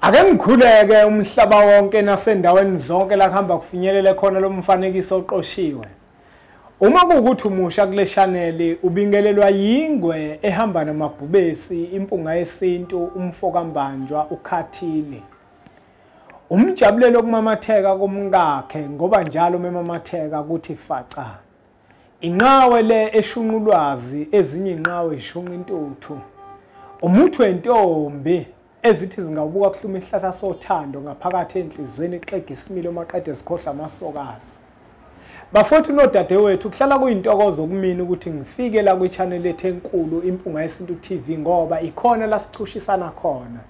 Ake ngikhuleke umhlaba wonke nasendaweni zonke la kuhamba kufinyelele khona lo mfanekiso oqoshiwe. Uma kuwukuthi umusha kule channel ubingelelwa yingwe ehamba namabhubesi, impunga yesintu, umfokambanjwa, ukhathini. Umjabulelo kumamatheka komkakhe ngoba njalo memamatheka kuthi faca. Inqawe le eshunqa ulwazi, ezinye inqawe ishunqa intuthu. Umuthi wentombi ezithi zingawubuka kuhluma isihlahla sothando ngaphakathi enhlizweni xega isimilo maqede sikhohlwa amasokazi. Bafowethu nodadewethu, kuhlala kuyintokozo kumina ukuthi ngifike la kwi-channel yethu enkulu Impunga Yesintu TV, ngoba ikhona la sichushisana khona.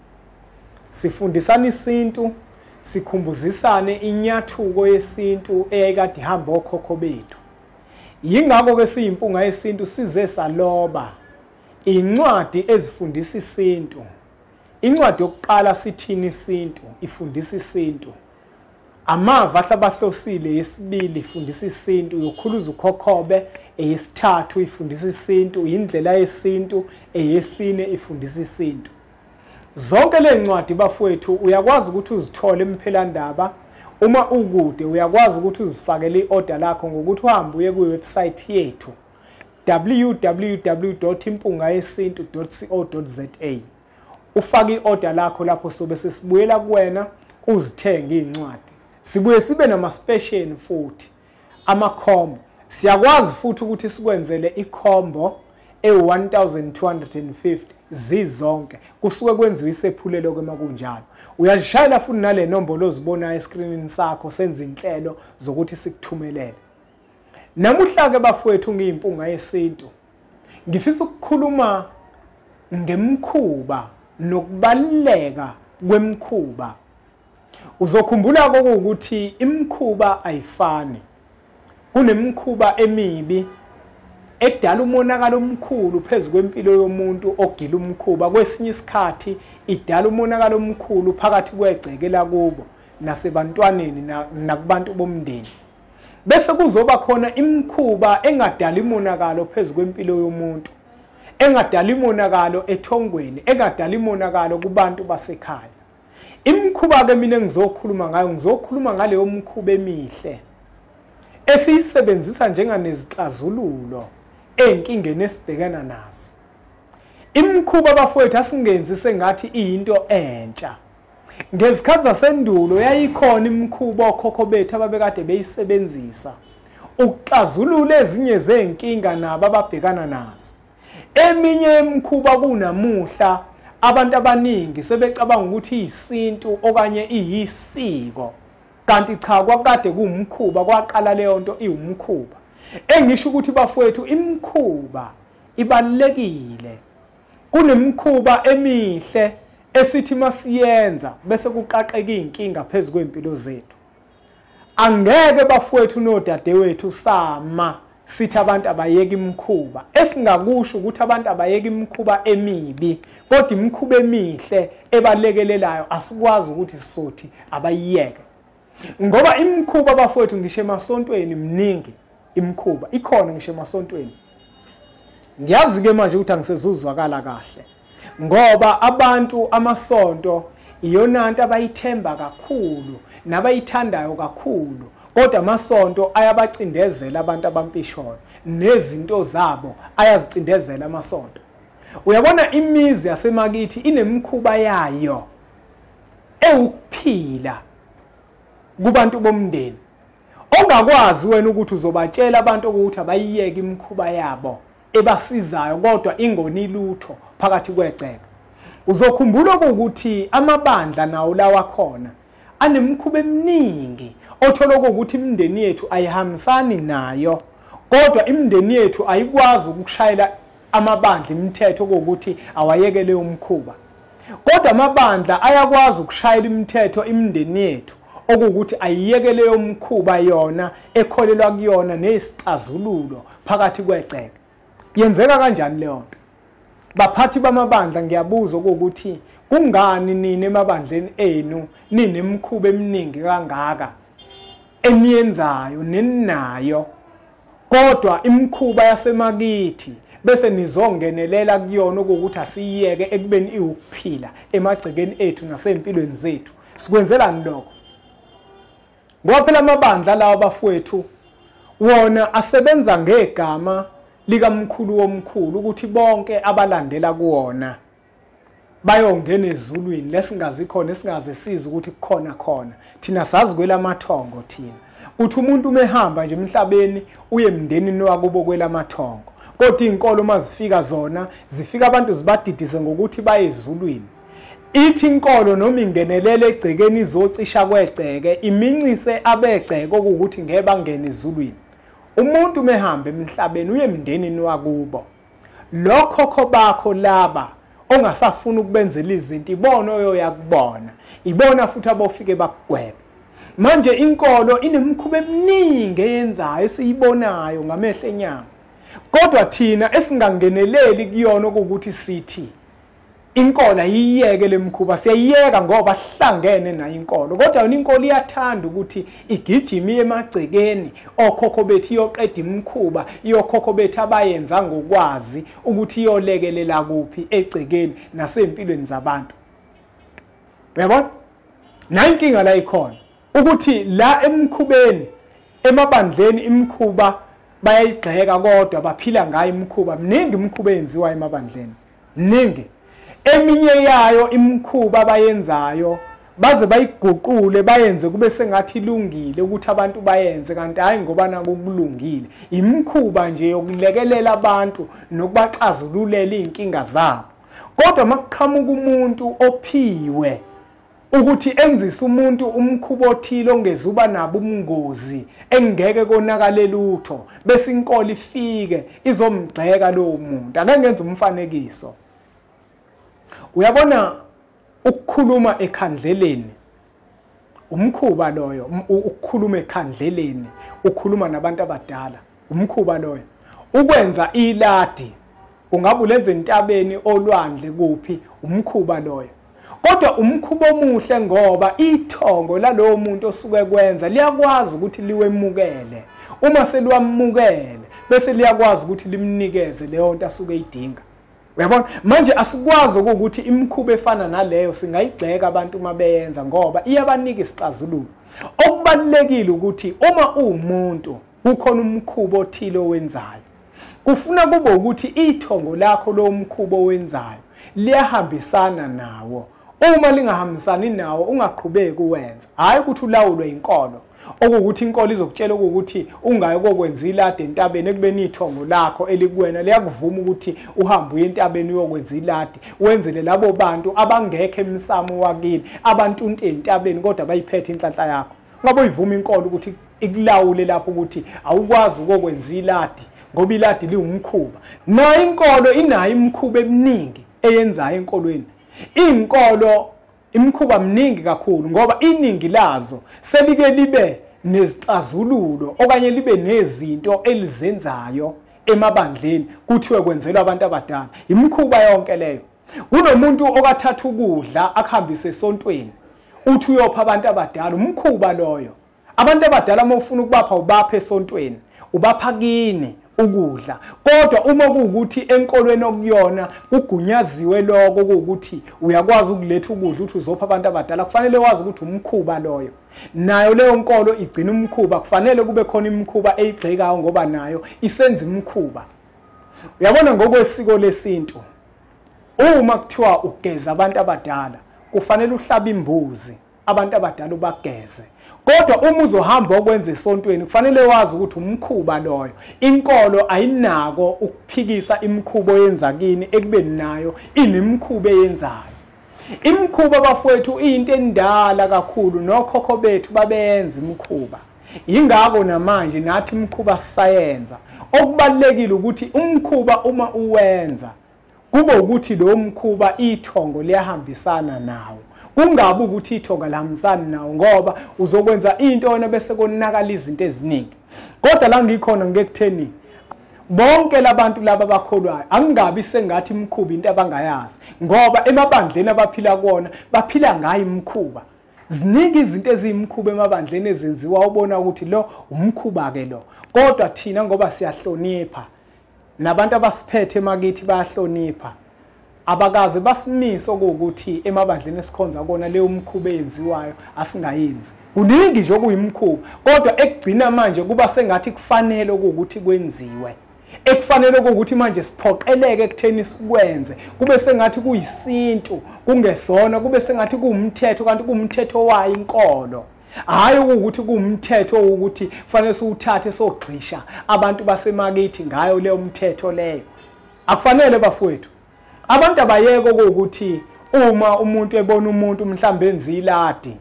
Sifundisana isintu, sikhumbuzisane inyathuko yesintu eyayikade ihamba okhokho bethu. Yingakho ke siyiMpunga Yesintu size saloba incwadi ezifundisa isintu. Incwadi yokuqala sithini isintu, ifundisa isintu. Amava ahlabahlosile yesibili ifundisa isintu, yokhuluza ukhokhobe eyesithathu ifundisa isintu, indlela yesintu eyesine ifundisa isintu. Zonke le ncwadi bafowethu uyakwazi ukuthi uzithole emphelandaba. Uma ukude uyakwazi ukuthi uzifakele iorder lakho ngokuthi uhambe uye kwi-website yethu www.impungayesintu.co.za. Ufake iorder lakho lapho, sobe sesibuyela kuwena uzithenge incwadi. Sibuye sibe nama-special futhi amakhombo. Siyakwazi futhi ukuthi sikwenzele ikhombo e-1250 zizonke, kusuke kwenziwa isephulelo ke makunjalo. Uyazishayela futhi nale nombolo ozibonayo eskrinini sakho, senze inhlelo zokuthi sikuthumelele. Namuhla ke bafowethu ngiyiMpunga Yesintu ngifisa ukukhuluma ngemkhuba nokubaluleka kwemkhuba. Uzokhumbula ukuthi imikhuba ayifani. Kunemikhuba emibi edala umonakalo omkhulu phezu kwempilo yomuntu ogila umkhuba. Kwesinye isikhathi idala umonakalo omkhulu phakathi kwegceke lakubo nasebantwaneni nakubantu bomndeni. Bese kuzoba khona imikhuba engadala umonakalo phezu kwempilo yomuntu, engadala umonakalo ethongweni, engadala umonakalo kubantu basekhaya. Imikhuba ke mina engizokhuluma ngayo, ngizokhuluma ngaleyo mkhuba emihle esiyisebenzisa njenganezixazululo ey'nkingeni esibhekana nazo. Imikhuba bafowethu asingenzi sengathi iyinto entsha. Ngezikhathi zasendulo yayikhona imikhuba okhokho bethu ababekade beyisebenzisa ukuxazulula ezinye zey'nkinga nabo ababhekana nazo. Eminye imikhuba kunamuhla abantu abaningi sebecabanga ukuthi iyisintu okanye iyisiko, kanti cha, kwakade kuwumkhuba, kwaqala leyo nto iwumkhuba. Engisho ukuthi bafowethu imikhuba ibalulekile. Kunemikhuba emihle esithi masiyenza bese kuqaqeka inkinga phezu kwempilo zethu. Angeke bafowethu nodadewethu sama sithi abantu abayeke imikhuba. Esingakusho ukuthi abantu abayeke imikhuba emibi, kodwa imikhuba emihle ebalekelelayo asikwazi ukuthi sothi abayiyeke. Ngoba imikhuba bafowethu ngisho emasontweni mningi imikhuba ikhona ngisho emasontweni. Ngiyazi ke manje ukuthi angisezuzwakala kahle, ngoba abantu amasonto iyona nto abayithemba kakhulu nabayithandayo kakhulu, kodwa amasonto ayabacindezela abantu abampisholo nezinto zabo ayazicindezela amasonto. Uyabona imizi yasemakithi inemikhuba yayo ewukuphila kubantu bomndeni, ongakwazi wena ukuthi uzobatshela abantu ukuthi abayiyeke imikhuba yabo ebasizayo kodwa ingoni lutho phakathi kwegceke. Uzokhumbula ukuthi amabandla nawo lawa khona anemikhuba eminingi othola ukuthi imindeni yethu ayihambisani nayo, kodwa imindeni yethu ayikwazi ukushayela amabandla imithetho ukuthi awayekele umkhuba. Kodwa amabandla ayakwazi ukushayela imithetho imindeni yethu okuwukuthi ayiyekele umkhuba yona ekholelwa kuyona nesixazululo phakathi kwegceke. Yenzeka kanjani leyo nto? Baphathi bamabandla ngiyabuza ukuthi kungani nini emabandleni enu ninemikhuba eminingi kangaka eniyenzayo neninayo, kodwa imikhuba yasemakithi bese nizongenelela kuyona ukuthi asiyiyeke ekubeni iwukuphila emagcekeni ethu nasempilweni zethu. Sikwenzelani lokho? Ngoba phela amabandla lawa bafowethu wona asebenza ngegama likamkhulu womkhulu ukuthi bonke abalandela kuwona bayongena ezulwini lesingazi khona, esingaze siza ukuthi kukhona khona. Thina sazi kwelamathongo thina. Uthi umuntu umehamba nje emhlabeni uye emndenini wakubo kwelamathongo. Kodwa izinkolo mazifika zona zifika abantu zibadidise ngokuthi baye ezulwini. Ithi inkolo noma ingenelele egcekeni izocisha kwegceke, imincise abegceke ukuthi ngeke bangene ezulwini. Umuntu mehamba emhlabeni uye emndenini wakubo. Lokhokho bakho laba ongasafuna ukubenzela izinto ibona oyoya kubona, ibona futhi abofike bakugwebe. Manje inkolo inemikhuba eminingi eyenzayo esiyibonayo ngamehlo enyama, kodwa thina esingangeneleli kuyona ukuthi sithi inkolo ayiyeke lemkhuba, siyayiyeka ngoba sihlangene nayo inkolo. Kodwa yona inkolo iyathanda ukuthi igijime emagcekeni okhokho bethu iyoqeda imikhuba iyokhokho bethu abayenza ngokwazi ukuthi iyolekelela kuphi egcekeni nasempilweni zabantu. Uyabona? Nayo inkinga la ikhona ukuthi la emkhubeni emabandleni imikhuba bayayigxeka kodwa baphila ngayo imikhuba. Mningi imikhuba eyenziwa emabandleni, mningi. Eminye yayo imikhuba abayenzayo baze bayiguqule bayenze kube sengathi ilungile ukuthi abantu bayenze, kanti hayi ngoba nakulungile. Imikhuba nje yokulekelela abantu nokubaxazululela izinkinga zabo. Kodwa makuqhamuka umuntu ophiwe ukuthi enzise umuntu umkhuba othile ongezuba nabo ubungozi engeke konakale lutho, bese inkolo ifike izomgxeka lowo muntu. Ake ngenze umfanekiso. Uyabona ukukhuluma ekhandleleni, umkhuba loyo, ukukhuluma ekhandleleni, ukhuluma nabantu abadala, umkhuba loyo. Ukwenza iladi, ungabe ulenze entabeni olwandle kuphi, umkhuba loyo. Kodwa umkhuba omuhle ngoba ithongo lalowo muntu osuke kwenza liyakwazi ukuthi liwemukele. Uma seliwamukele bese liyakwazi ukuthi limnikeze leyo nto asuke eyidinga. Uyabona? Manje asikwazi ukuthi imikhuba efana naleyo singayigxeka abantu uma beyenza ngoba iyabanika isixazululo. Okubalulekile ukuthi uma uwumuntu kukhona umkhuba othile owenzayo, kufuna kube ukuthi ithongo lakho lo mkhuba owenzayo liyahambisana nawo. Uma lingahambisani nawo ungaqhubeki uwenza. Hayi ukuthi ulawulwe inkolo, okuwukuthi inkolo izokutshela ukuthi ungayi kokwenza iladi entabeni ekubeni ithongo lakho elikuwena liyakuvuma ukuthi uhambe uye entabeni uyokwenza iladi, wenzele labo bantu abangekho emsamo wakini abantunte entabeni kodwa bayiphethe inhlanhla yakho. Ungabe uyivuma inkolo ukuthi ikulawule lapho ukuthi awukwazi ukokwenza iladi ngoba iladi liwumkhuba. Nayo inkolo inayo imikhuba eminingi eyenzayo enkolweni. Inkolo imikhuba miningi kakhulu ngoba iningi lazo selike libe nezixazululo okanye libe nezinto elizenzayo emabandleni kuthiwe kwenzelwa abantu abadala. Imikhuba yonke leyo. Kunomuntu okathatha ukudla akuhambise esontweni uthi uyopha abantu abadala, umkhuba loyo. Abantu abadala uma ufuna ukubapha ubapha esontweni, ubapha kini ukudla. Kodwa uma kuwukuthi enkolweni okuyona kugunyaziwe lokho kuwukuthi uyakwazi ukuletha ukudla uthi uzopha abantu abadala, kufanele wazi ukuthi umkhuba loyo. Nayo leyo nkolo igcina umkhuba, kufanele kube khona imikhuba eyigxekayo ngoba nayo isenza imikhuba. Uyabona ngokwesiko lesintu uma kuthiwa ugeza abantu abadala kufanele uhlabe imbuzi abantu abadala ubageze. Kodwa uma uzohamba okwenza esontweni kufanele wazi ukuthi umkhuba loyo. Inkolo ayinako ukuphikisa imikhuba oyenza kini ekubeni nayo inemikhuba eyenzayo. Imikhuba bafowethu iyinto endala kakhulu, nokhokho bethu babenza imikhuba. Ingakho namanje nathi imikhuba sisayenza. Okubalulekile ukuthi umkhuba uma uwenza kube ukuthi lo mkhuba ithongo liyahambisana nawo. Kungabi ukuthi ithongo lihambisana nawo ngoba uzokwenza into wena bese konakala izinto eziningi. Kodwa la ngikhona ngekutheni bonke labantu laba abakholwayo angingabi sengathi imikhuba into abangayazi, ngoba emabandleni abaphila kuona baphila ngayo imikhuba. Ziningi izinto eziyimikhuba emabandleni ezenziwa ubona ukuthi lo umkhuba ke lo. Kodwa thina ngoba siyahlonipha Nabantu abasiphethe emakithi bayahlonipha. Abakaze basimise okuwukuthi emabandleni esikhonza kona leyo mkhuba eyenziwayo asingayenzi. Kuningi nje okuyimkhuba, kodwa ekugcina manje kuba sengathi kufanele ukuthi kwenziwe. Ekufanele ukuthi manje siphoqeleke ekutheni sikwenze, kube sengathi kuyisintu, kungesona, kube sengathi kuwumthetho, kanti kuwumthetho wayo inkolo. Hayi ukuthi kuwumthetho ukuthi kufanele siwuthathe sogxisha abantu basemakithi ngayo leyo mthetho leyo. Akufanele bafowethu. Abantu abayeke ukuthi uma umuntu ebona umuntu mhlambe enza iladi,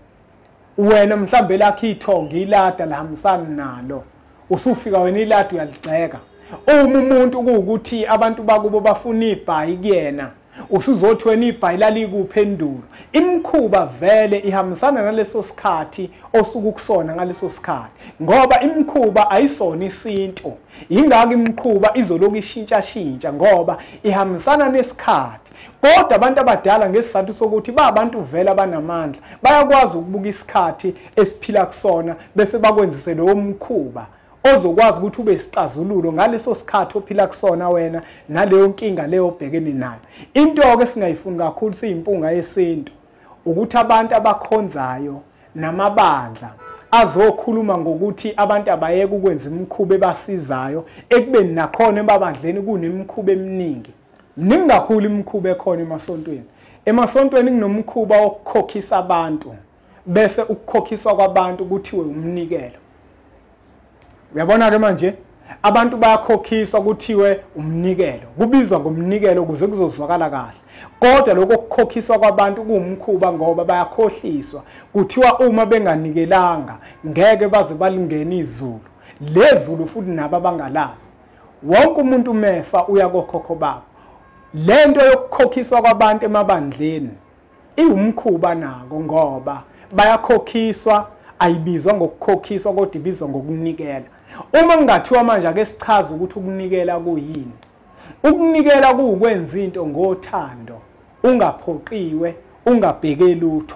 wena mhlambe lakho ithonga ilada lihambisana nalo, usufika wena iladi uyaligxeka. Uma umuntu kuwukuthi abantu bakubo bafuna ibhayi kuyena, usuzothi wena ibhayi lalikuphendulo. Imikhuba vele ihambisana naleso sikhathi osuke kusona ngaleso sikhathi, ngoba imikhuba ayisona isintu. Ingako imikhuba izoloku ishintsha-shintsha ngoba ihambisana nesikhathi. Kodwa abantu abadala ngesizathu sokuthi ba abantu vele abanamandla, bayakwazi ukubuka isikhathi esiphila kusona bese bakwenzise lowo mkhuba ozokwazi ukuthi ube isixazululo ngaleso sikhathi ophila kusona wena naleyo nkinga leyo obhekene nayo. Into ke singayifuni kakhulu siyimpunga yesintu ukuthi abantu abakhonzayo namabandla azokhuluma ngokuthi abantu abayeke ukwenza imikhuba ebasizayo, ekubeni nakhona emabandleni kunemikhuba eminingi. Miningi kakhulu imikhuba ekhona emasontweni. Emasontweni kunomkhuba wokukhokhisa abantu, bese ukukhokhiswa kwabantu kuthiwe umnikelo. Uyabona ke manje abantu bayakhokhiswa kuthiwe umnikelo, kubizwa ngomnikelo ukuze kuzozwakala kahle. Kodwa lokho kukhokhiswa kwabantu kuwumkhuba ngoba bayakhohliswa, kuthiwa uma benganikelanga ngeke baze balingene izulu. Lezulu futhi nabo abangalazi. Wonke umuntu umefa uya kokhokho babo. Lento yokukhokhiswa kwabantu emabandleni iwumkhuba nako, ngoba bayakhokhiswa, ayibizwa ngokukhokhiswa kodwa ibizwa ngokunikela. Uma kungathiwa manje ake sichaze ukuthi ukunikela kuyini. Ukunikela kuwukwenza into ngothando, ungaphoqiwe, ungabheke lutho.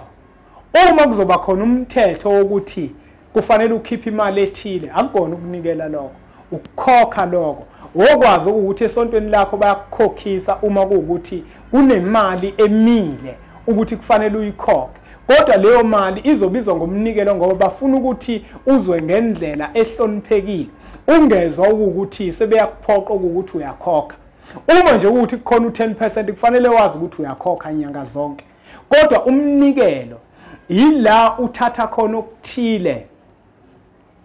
Uma kuzoba khona umthetho wokuthi kufanele ukhiphe imali ethile, akukona ukunikela lokho, ukukhokha lokho. Wokwazi ukuthi esontweni lakho bayakukhokhisa uma kuwukuthi kunemali emile ukuthi kufanele uyikhokhe. Kodwa leyo mali izobizwa ngomnikelo ngoba bafuna ukuthi uzwe ngendlela ehloniphekile, ungezwa ukuthi sebeyakuphoqa ukuthi uyakhokha. Uma nje ukuthi kukhona u10% kufanele wazi ukuthi uyakhokha inyanga zonke. Kodwa umnikelo yila uthatha khona okuthile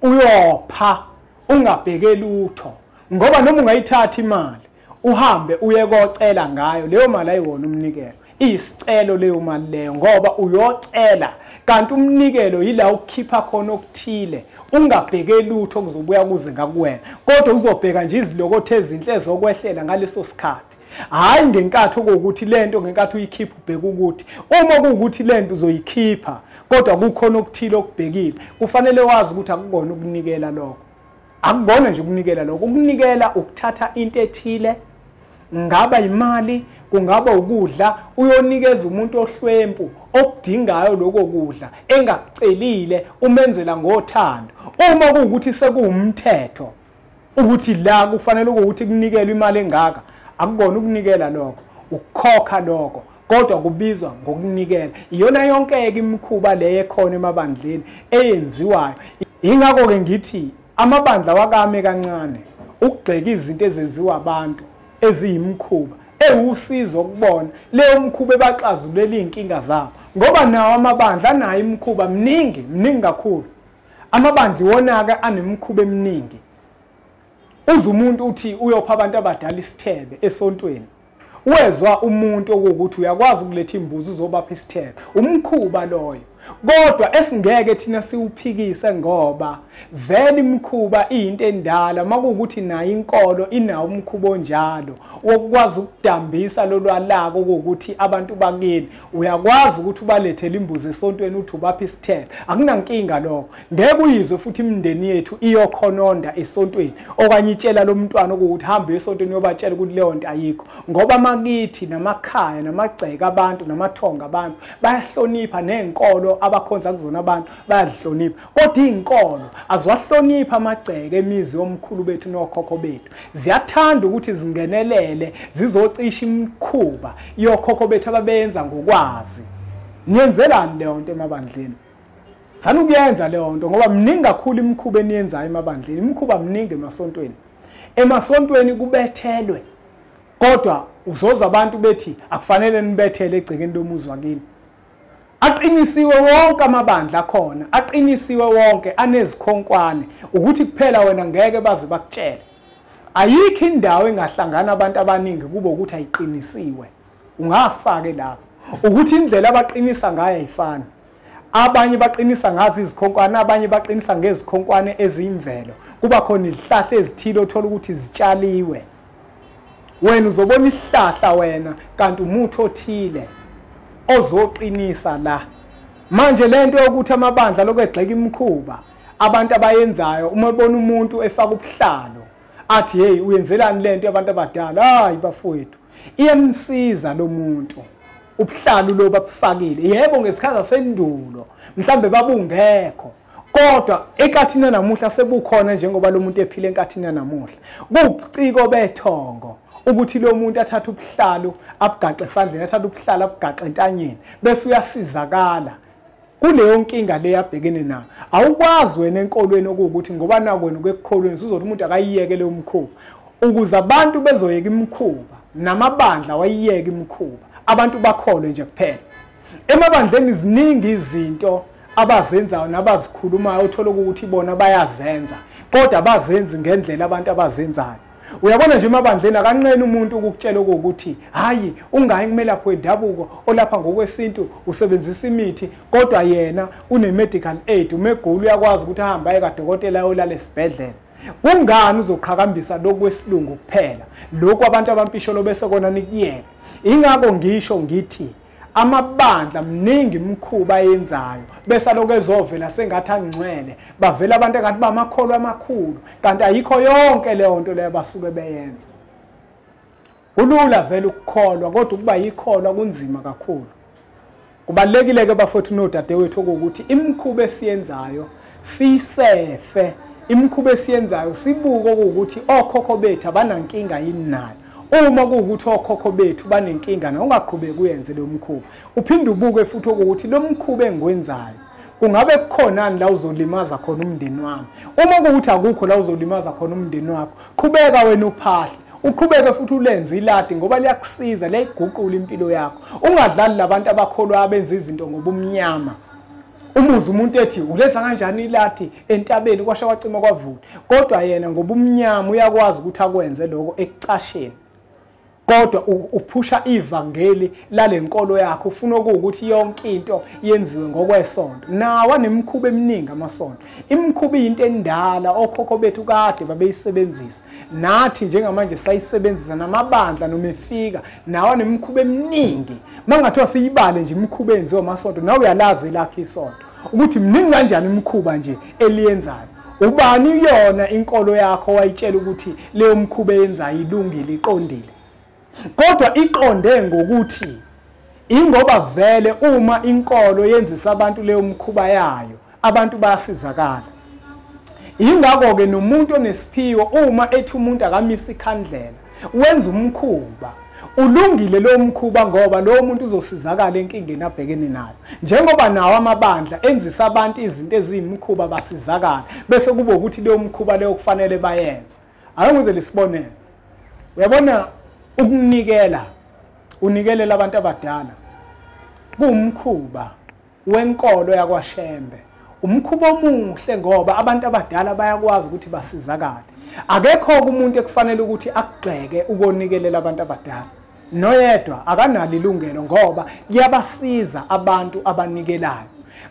uyopha ungabheke lutho, ngoba noma ungayithatha imali uhambe uye kocela ngayo, leyo mali ayiwona umnikelo, isicelo leyo mali leyo, ngoba uyocela. Kanti umnikelo yila ukukhipha khona okuthile ungabheke lutho kuzobuya kuze ngakuwena, kodwa uzobheka nje izilokothe ezinhle zokwehlela ngaleso sikhathi. Hayi ngenkathi okuwukuthi lento ngenkathi uyikhipha ubheka ukuthi uma kuwukuthi lento uzoyikhipha kodwa kukhona okuthile okubhekile, kufanele wazi ukuthi akukona ukunikela lokho. Akubona nje ukunikela lokho. Ukunikela ukuthatha into ethile, ngaba imali, kungaba ukudla, uyonikeza umuntu ohlwempu okudingayo lokho kudla engakucelile, umenzela ngothando. Uma kuwukuthi sekuwumthetho ukuthi la kufanele ukuthi kunikelwe imali engaka, akubona ukunikela lokho, ukukhokha lokho, kodwa kubizwa ngokunikela. Iyona yonke ke imikhuba le ekhona emabandleni eyenziwayo. Ingakho ke ngithi amabandla wakame kancane ukugxeka izinto ezenziwa abantu eziyimkhuba ewusizo kubona leyo mkhuba ebaxazulela inkinga zabo, ngoba nawo amabandla anayo imikhuba miningi, miningi kakhulu. Amabandla iwona ke anemikhuba eminingi. Uze umuntu uthi uyopha abantu abadala isithebe esontweni, wezwa umuntu okuwukuthi uyakwazi ukuletha imbuzi uzobapha isithebe, umkhuba loyo. Kodwa esingeke thina siwuphikise ngoba vele imikhuba iyinto endala. Makuwukuthi nayo inkolo inawo umkhuba onjalo wokukwazi ukudambisa lolwalako ukuthi abantu bakini uyakwazi ukuthi ubalethele imbuzi esontweni uthi ubapha isithebe, akunankinga lokho. Ngeke uyizwe futhi imindeni yethu iyokhononda esontweni okanye itshela lo mntwana ukuthi hambe esontweni uyobatshela ukuthi leyo nto ayikho, ngoba makithi namakhaya namagceke abantu namathonga abantu bayahlonipha nenkolo izinkolo abakhonza kuzona abantu bayazihlonipha, kodwa izinkolo aziwahlonipha amagceke emizi yomkhulu bethu nokhokho bethu. Ziyathanda ukuthi zingenelele zizocisha imikhuba yokhokho bethu ababenza ngokwazi. Niyenzelani leyo nto emabandleni? Thana ukuyenza leyo nto ngoba miningi kakhulu imikhuba eniyenzayo emabandleni, imikhuba miningi emasontweni. Emasontweni kubethelwe, kodwa uzozwa abantu bethi akufanele nibethele egcekeni lomuzi wakini. Aqinisiwe wonke amabandla akhona, aqinisiwe wonke, anezikhonkwane ukuthi kuphela wena ngeke baze bakutshele. Ayikho indawo engahlangana abantu abaningi kube ukuthi ayiqinisiwe. Ungafake lapho ukuthi indlela abaqinisa ngayo ayifani. Abanye baqinisa ngazo izikhonkwane, abanye baqinisa ngezikhonkwane eziyimvelo. Kuba khona izihlahla ezithile othola ukuthi zitshaliwe. Wena uzobona isihlahla wena kanti umuthi othile ozoqinisa la. Manje lento yokuthi amabandla lokwegxeka imikhuba abantu abayenzayo, uma ubona umuntu efaka ubuhlalo athi hey uyenzelani lento yabantu abadala, hayi bafowethu, iyamsiza lo muntu ubuhlalo lo babufakile. Yebo, ngesikhathi sendulo mhlambe babungekho, kodwa enkathini namuhla sebukhona njengoba lo muntu ephila enkathini namuhla. Kubuciko bethongo ukuthi lo muntu athathe ubuhlalo abugaxe esandleni, athathe ubuhlalo abugaxe entanyeni, bese uyasizakala kuleyo nkinga le yabhekene nayo. Awukwazi wena enkolweni okuwukuthi ngoba nakwena kwekukholweni uzothi umuntu akayiyeke leyo mkhuba. Ukuze abantu bezoyeka imikhuba, namabandla wayiyeka imikhuba, abantu bakholwe nje kuphela. Emabandleni ziningi izinto abazenzayo nabazikhulumayo uthola ukuthi bona bayazenza, kodwa abazenzi ngendlela abantu abazenzayo. Uyabona nje emabandleni akanqeni umuntu ukukutshela ukuthi hayi ungayi kumelaphi wendabuko olapha ngokwesintu usebenzisa imithi, kodwa yena une medical aid, umegulu uyakwazi ukuthi ahambe aye kadokotela ayolala esibhedlela. Kungani uzoqhakambisa lokhu kwesilungu kuphela, lokhu abantu abampisholo bese kona nikuyeka? Ingakho ngisho ngithi amabandla mningi imikhuba ayenzayo bese lokho ezovela sengathi angcwele, bavela abantu engathi bamakholwa amakhulu, kanti ayikho yonke leyo nto leyo basuke beyenza. Kulula vele ukukholwa, kodwa ukuba yikholwa kunzima kakhulu. Kubalekile ke bafowethu nodadewethu ukuthi imikhuba esiyenzayo siyisefe, imikhuba esiyenzayo sibuke ukuthi okhokho bethu abanankinga yini nayo. Uma kuwukuthi okhokho bethu banenkinga na, ungaqhubeki uyenze lo mkhuba. Uphinde ubuke futhi ukuthi lo mkhuba engikwenzayo kungabe kukhonani la uzolimaza khona umndeni wami. Uma kuwukuthi akukho la uzolimaza khona umndeni wakho, qhubeka wena uphahle, uqhubeke futhi ulenze iladi ngoba liyakusiza, liyayiguqula impilo yakho. Ungadlali labantu abakholwa abenza izinto ngobumnyama. Umuzi umuntu ethi uletha kanjani iladi entabeni kwasha kwacima kwavula, kodwa yena ngobumnyama uyakwazi ukuthi akwenze lokho ekucasheni. Kodwa uphusha ivangeli lalenkolo yakho, ufuna ukuthi yonke into yenziwe ngokwesonto. Nawa nemikhuba eminingi amasonto. Imikhuba into endala okhokho bethu kade babeyisebenzisa, nathi njengamanje sayisebenzisa, namabandla noma efika nawa nemikhuba eminingi. Mangathiwa siyibale nje imikhuba enziwa amasonto, nawe uyalazi lakho isonto ukuthi miningi kanjani imikhuba nje eliyenzayo. Ubani yona inkolo yakho wayitshela ukuthi leyo mkhuba eyenzayo ilungile, iqondile? Kodwa iqonde ngokuthi ingoba vele uma inkolo yenzisa abantu leyo mkhuba yayo, abantu bayasizakala. Ingakho ke nomuntu onesiphiwo uma ethi umuntu akamisa ikhandlela, wenza umkhuba. Ulungile lo mkhuba ngoba lo muntu uzosizakala enkingeni abhekene nayo. Njengoba nawo amabandla enzisa abantu izinto eziyimkhuba basizakala, bese kuba ukuthi leyo mkhuba leyo kufanele bayenze. Ake ngize lisibonele. Uyabona ukunikela, unikelela abantu abadala kuwumkhuba wenkolo yakwaShembe, umkhuba omuhle ngoba abantu abadala bayakwazi ukuthi basizakale. Akekho umuntu ekufanele ukuthi akugxeke ukonikelela abantu abadala, noyedwa akanalo ilungelo ngoba kuyabasiza abantu abanikelayo.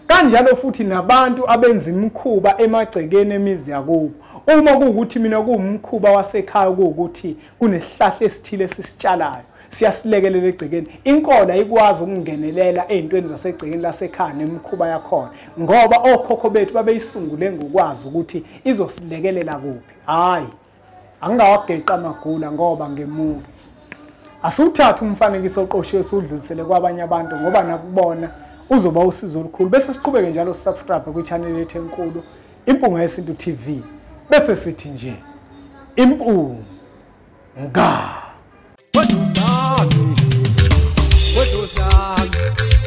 Kanjalo futhi nabantu abenza imikhuba emagcekeni emizi yakubo. Uma kuwukuthi mina kuwumkhuba wasekhaya kuwukuthi kunesihlahla esithile esisitshalayo, siyasilekelela egcekeni, inkolo ayikwazi ukungenelela ey'ntweni zasegcekeni lasekhaya nemikhuba yakhona, ngoba okhokho bethu babeyisungule ngokwazi ukuthi izosilekelela kuphi. Hhayi, angingawageqa amagula ngoba ngemuke. Asiwuthathe umfanekiso oqoshiwe siwudlulisele kwabanye abantu ngoba nakubona Uzoba usizo olukhulu. Bese siqhubeke njalo subscribe kwi-channel yethu enkulu Impunga Yesintu TV. Bese sithi nje Impunga. Weduzane, weduzane.